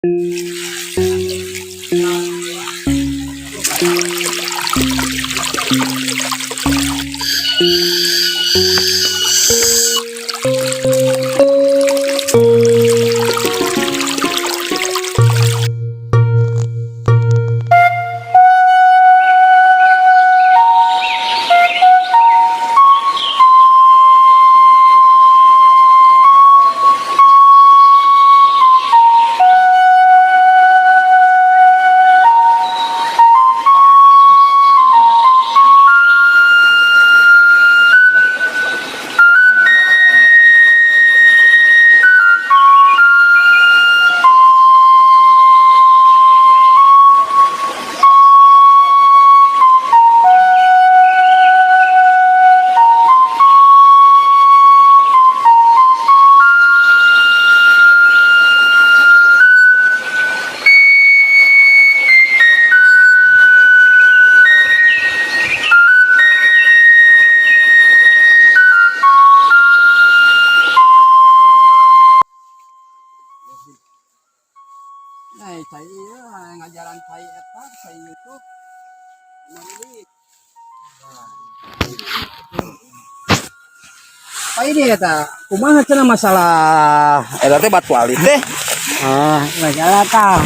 Nah, saya ngajaran saya eta, saya YouTube. Mandi. Pak, ini eta, kumaha cenah masalah eta teh batu alit teh? Ah, masalah tah.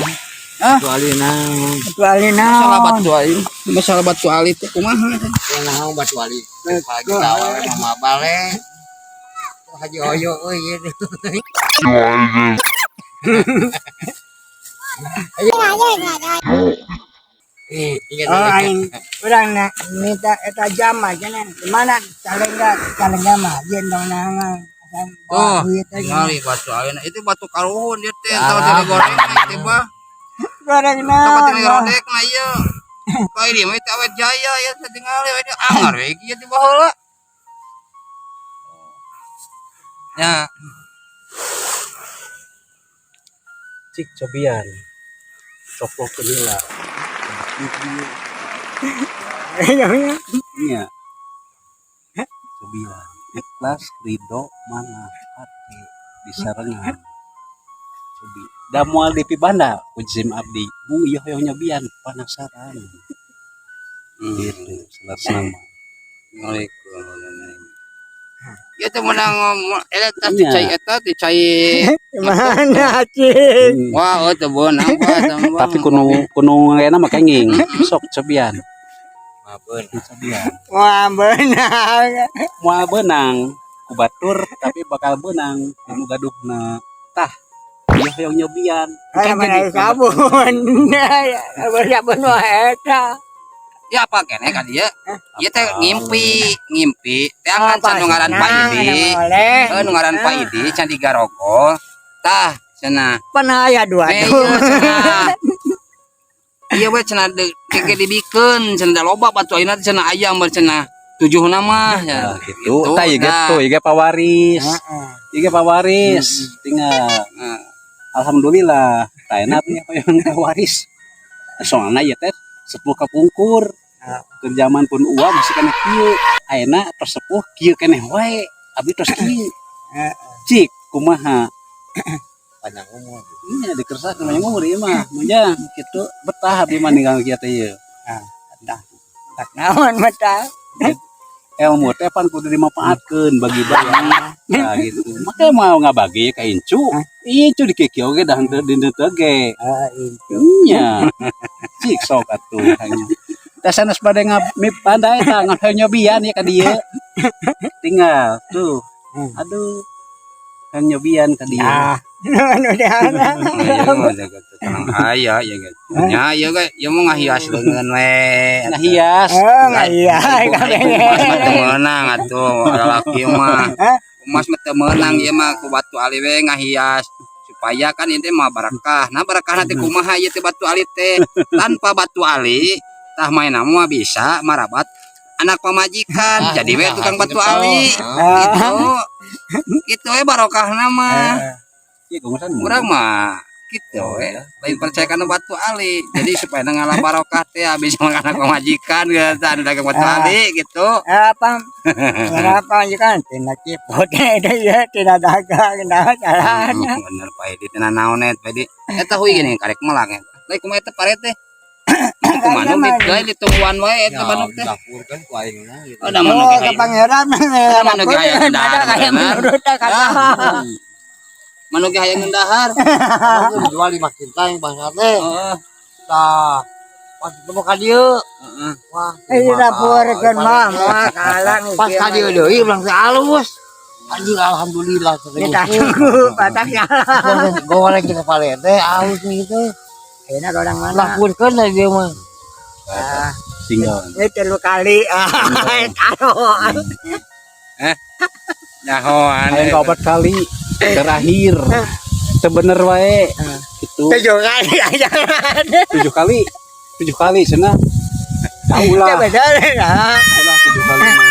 Hah? Batu ali naon? Batu ali Masalah naon? batu alit, masalah batu alit teh kumaha teh? Naon batu ali? Pagi awal mama bale. Haji Oyo euy ieu. Ingat. Oh, aing urang na minta eta jam aja nih. Di mana calengga calengga mah jeung tong nangan. Oh, duit aja. Tingali batu alit itu batu karuhun dia teh, tahu dari goreng teh bah. Goreng Tahu naon? tinggal rodek na ieu. Pak, ini mah teh awet jaya ya, saya tingali we angar we kieu di baheula. Ya, Cik cobian coplok heula. Iya. Iya, cobian ikhlas ridho mana hati disarengan cobi da moal dipibanda ku jim abdi mung ieu hoyong nyobian, penasaran gitu selesai mah. Assalamualaikum. Ya teh menang ngomong eta teh Iya. cai eta teh cai. Mana cing? Wah, oh teu beunang Pak, teu beunang. Tapi kudu kudu ngayana mah kenging sok cobian. Mabeun. Cobian. Wah, beunang. Moal beunang ku batur, tapi bakal beunang nu gaduhna. Tah, ieu hoyong nyobian. Aya mana sabun? Ya, sabun mah eta. Ya apa kene ka dieu? Ieu teh ngimpi, ngimpi. Teh angan can nu ngaran Pak Idi. Oleh. Eh, nu ngaran Pak Idi can digarogol. Tah, cenah. Pan aya dua Eh, tuh. iya cenah. Iya we cenah keke dibikeun cenah, da loba batu ayeuna teh cenah ayam ber cenah tujuh nama ya. Nah, gitu. Tah, ieu Nah. gitu, ieu pawaris. Heeh. Ieu pawaris. Tinggal Nah, alhamdulillah. Tah, enak nih hoyong pawaris. Soalna ieu teh sepuh kapungkur. Ah. Ke zaman pun uang masih keneh kieu. Ayeuna tos sepuh kieu keneh wae. Abdi tos kieu. Heeh. Cik, kumaha? Panjang umur. Iya, dikersa namanya umur ieu mah. Munjang kitu betah abdi mah ninggal kieu teh ieu. Tak naon mata. Ilmu teh pan kudu dimanfaatkeun bagi-bagi. Nah, gitu. Makanya mau ngabagi ka incu. Incu dikikeu oge dah henteu di teu ge. Ah, itu. Nya. Cik sok atuh hanya. Tah, sanes bade ngami pandai eta ngan nyobian ya ka dieu. Tinggal tuh. Aduh. Kan nyobian ka dieu. Ah, anu dahana. Iya mah jaga tenang aya ya gitu. Nya ieu ge ieu mah ngahias leungeun we. Ngahias. Oh, iya Emas mah teu meunang atuh lalaki mah. Hah? Emas mah teu meunang ieu mah, ku batu ali we ngahias supaya kan ini mah barakah. Nah, barakah teh kumaha ieu teh batu ali teh? Tanpa batu ali tah mainna mah bisa marabat anak pamajikan. Ah, Jadi we nah, tukang batu gitu. ali. Ah. Gitu. Gitu we barokahna mah. Iya, gongosan. Urang mah Gitu we. Lain percaya kana batu ali. Jadi supaya ngala barokah teh bisa makan pamajikan gitu anu dagang batu ali gitu. Apa? Apa kan tina ciput itu ya tina dagang nah jalan. Bener Pak Edi tina naon et Pak Edi. Eta huy gini karek melang eta. Lain kumaha eta pare teh? Kumaha nu lain ditungguan wae eta manuk teh. Dapur kan ku aing mah gitu. Oh, da manuk Oh, ge ke hayang. pangeran Manuk ge hayang dahar kayak bener. menurut kata. Manuk ge hayang dahar. Abang dijual 5 kintal yang bangsa teh. Heeh. Tah. Pas ketemu ka dieu. Heeh. Wah, Ini dapur kan mah mah kalang. Pas ka dieu deui urang teh alus. Anjing alhamdulillah Kita tunggu patah jalan. Goreng kita pale teh alus gitu. Ini orang mana? Lapurkeun lah dia mah. Ah, Tinggal. ini telu kali. Ah, taruh. Nyahoan. Hayang kaopat kali terakhir. Teu bener wae. Gitu. 7 kali aja. 7 kali. 7 kali cenah. Tahu lah. Bener ya. Ulah 7 kali mah.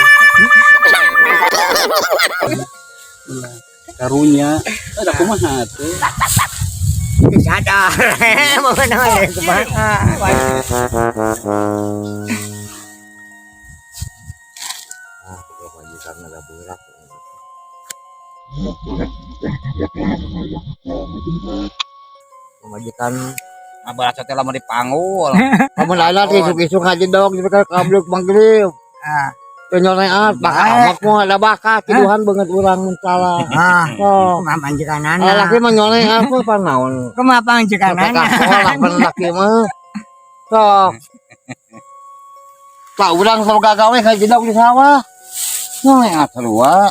Ulah. Karunya. Ada kumaha teh? Sadar. Mau mana kumaha. Ah, pamajikan ada berak. Pamajikan Ngabalas teh lamun dipanggul. kamu lala teh isuk-isuk ngaji dong di kabluk maghrib. Ah, Teu nyoneat bakal amak mah ada bakat tiduhan banget urang mun salah. ah. Sok. Kumaha panjikanana? Laki mah nyoneat mah pan naon. Kumaha panjikanana? Sekolah pan laki mah. Sok. Tak urang sama gagawe ngaji dong di sawah. Nyoneat sarua.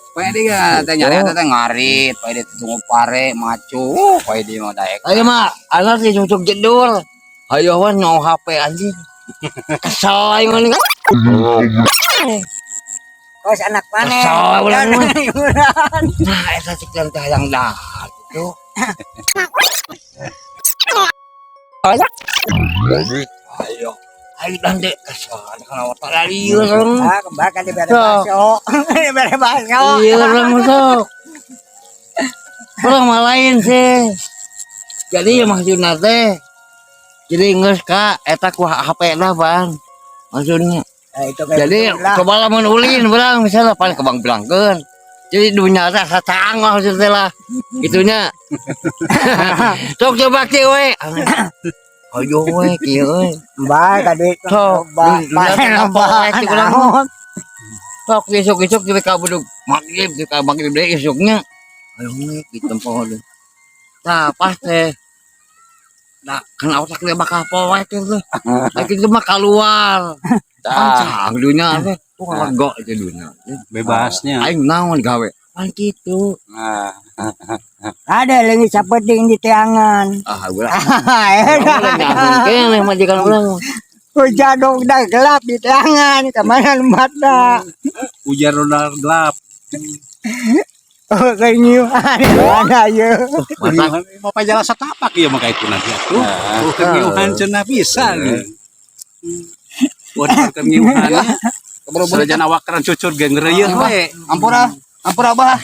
Pak Edi ga teh nyari eta teh ngarit, Pak Edi tunggu pare, macu, Pak Edi mah daek. Ayo mah, anak sih cucuk jedul. Ayo wan nyong HP anjing. Kesel aing mah. Kos anak mana? Kesel urang mah. Nah, eta cek teh hayang dahar gitu. Ayo. Ayo dan dek kesel kana otak lieur urang. Ah, kebakar di bere bakso. Di bere bakso. Iya urang mah sok. Urang mah lain sih. Jadi maksudna teh jadi geus ka eta ku HP na ban. Maksudnya Nah, itu kayak jadi betul lah. coba lamun ulin urang misalnya paling kebang bilangkeun. Jadi dunia teh satang maksudnya lah. Itunya. Sok coba kieu we. Ayo we kieu euy. Mbak, kadi Sok, mbak, dunia teh mbak, apa we urang mah. Sok isuk-isuk di kabudug maghrib di ka maghrib deui isuknya. Ayo we kitu poho deui. Tah pas teh. Nah, kan otak dia bakal poek itu. Lagi itu mah keluar. Tah. Pancang dunia teh. Oh, lega itu dunia. Bebasnya. Aing naon gawe. Pan kitu. Nah, Ada lagi sapeting di tiangan. Ah, ulah. Ulah keneh majikan urang. Hujan udah gelap di tiangan, kemana lembatna? Ujar roda gelap. Oh, kenyiuhan, mana ya? Mata Mau pajalah setapak ya maka itu nanti atuh. Oh, kenyiuhan cenah bisa nih. Waduh kenyiuhan. Keburu Serajan awak keran cucur ge ngeureuyeun we. Ampura, ampura bah.